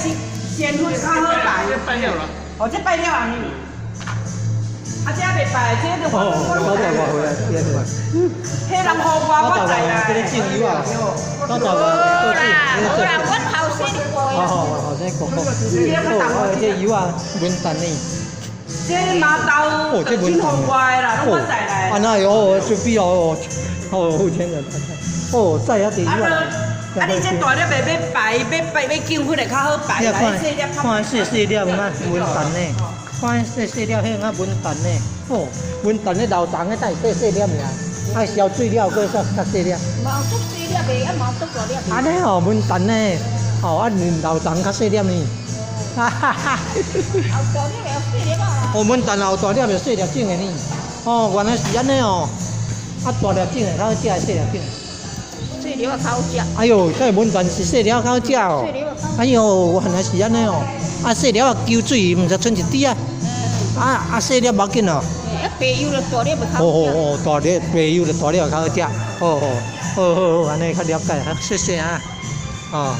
是仙粉較好拜。拜了啦。哦，這拜了啊呢？啊，這袂拜，這就哦，九十外歲啊，這個。彼人予我，我知啦。這個種油啊，九十外無啦，無啦，阮後生過。哦，後生過。哦，這油啊，文旦呢？這麻豆就真予我的啦，攏我載來。啊，那哦，就比哦，哦，有錢人，哦，載遐濟油啊。啊，你這大粒的欲拜，欲拜欲敬佛的較好拜啦。你細粒看細細粒啊，文旦呢？看細細粒彼個文旦呢？哦，文旦咧老重的，等細細粒爾，愛燒水了，閣煞較細粒。無足細粒的，啊無足大粒。按呢哦，文旦呢？哦，啊老重較細粒呢。哈哈哈！後大粒的細粒啊。哦，文旦後大粒就細粒種的呢。哦，原來是按呢哦。啊，大粒種的較好食，細粒種。細粒較好食。哎喲，這文旦是細粒較好食哦。哎喲，原來是按呢哦。啊，細粒啊，搝水，毋知賰一滴啊。啊啊，細粒無要緊哦。啊，白油就大粒較好食。哦哦哦，大粒白油就大粒較好食。哦哦，好好好，按呢較了解，謝謝啊。哦。